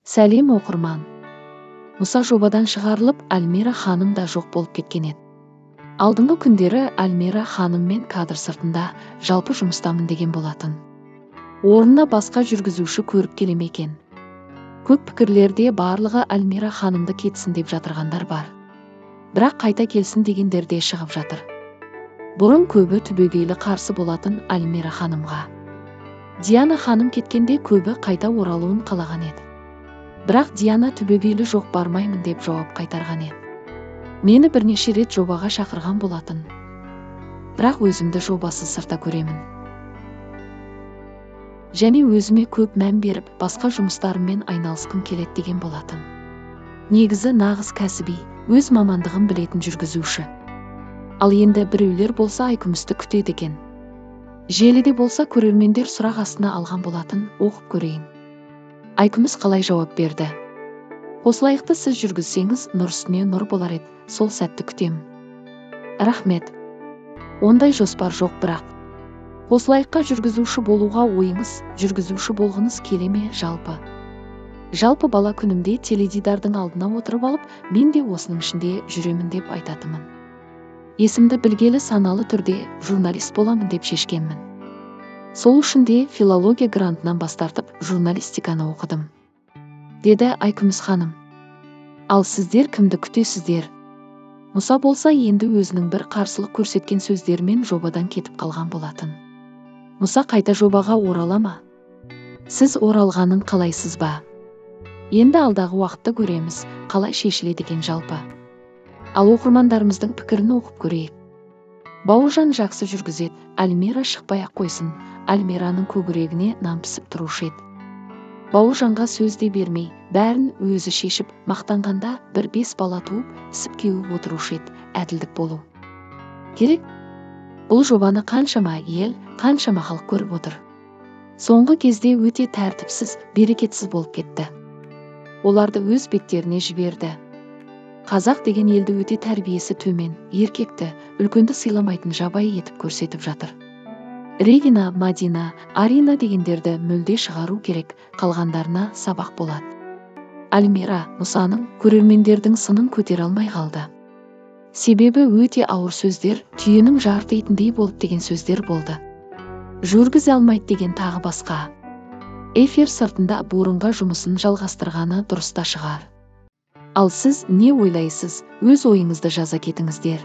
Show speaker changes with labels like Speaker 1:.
Speaker 1: Сәлем, оқырман! Мұса жобадан шығарылып, Альмира ханым да жоқ болып кеткен еді. Алдыңғы күндері Альмира ханыммен кадр сыртында жалпы жұмыстамын деген болатын. Орнына басқа жүргізуші көріп келе ме екен? Көп пікірлерде барлығы Альмира ханымды кетсін деп жатырғандар бар. Бірақ қайта келсін дегендер де шығып жатыр. Бұрын көбі түбегейлі қарсы болатын Альмира ханымға. Диана ханым кеткенде көбі қайта оралуын қалаған еді. Бірақ Диана түбегейлі жоқ, бармаймын деп жауап қайтарған еді. Мені бірнеше рет жобаға шақырған болатын. Бірақ өзімді жобасыз сырта көремін. Және өзіме көп мән беріп, басқа жұмыстарыммен айналысқым келеді деген болатын. Негізі нағыз кәсіби, өз мамандығын білетін жүргізуші. Ал енді біреулер болса Айкүмісті күтеді екен. Желіде болса көрермендер сұрақ астына алған болатын, оқып көрейін. Айкүміс қалай жауап берді? Қосылайықты сіз жүргізсеңіз, нұр үстіне нұр болар еді, сол сәтті күтемін. Рахмет. Ондай жоспар жоқ бірақ. Қосылайыққа жүргізуші болуға ойыңыз, жүргізуші болғыңыз келе ме жалпы? Жалпы бала күнімде теледидардың алдына отырып алып, мен де осының ішінде жүремін деп айтатынмын. Есімді білгелі саналы түрде журналист боламын деп шешкенмін. Сол үшін де филология грантынан бас тартып, журналистиканы оқыдым, деді Айкүміс ханым. Ал сіздер кімді күтесіздер? Мұса болса енді өзінің бір қарсылық көрсеткен сөздерімен жобадан кетіп қалған болатын. Мұса қайта жобаға орала ма? Сіз оралғанын қалайсыз ба? Енді алдағы уақытта көреміз, қалай шешіледі екен жалпы. Ал оқырмандарымыздың пікірін оқып көрейік. Бауыржан жақсы жүргізеді, Альмира шықпай-ақ қойсын, Альмираның көкірегіне нан пісіп тұрушы еді. Бауыржанға сөз де бермей, бәрін өзі шешіп, мақтанғанда бір 5 бала туып, ісіп кеуіп отырушы еді, әділдік болу керек. Бұл жобаны қаншама ел, қаншама халық көріп отыр. Соңғы кезде өте тәртіпсіз, берекетсіз болып кетті. Оларды өз беттеріне жіберді. Қазақ деген елді өте тәрбиесі төмен, еркекті, үлкенді сыйламайтын жабайы етіп көрсетіп жатыр. Регина, Мадина, Арина дегендерді мүлде шығару керек, қалғандарына сабақ болады. Альмира Мұсаның көрермендердің сынын көтере алмай қалды. Себебі өте ауыр сөздер, түйенің жарты етіндей болып деген сөздер болды. Жүргізе алмайды деген тағы басқа. Эфир сыртында бұрынғы жұмысын жалғастырғаны дұрыста шығар. Ал сіз не ойлайсыз, өз ойыңызды жаза кетіңіздер.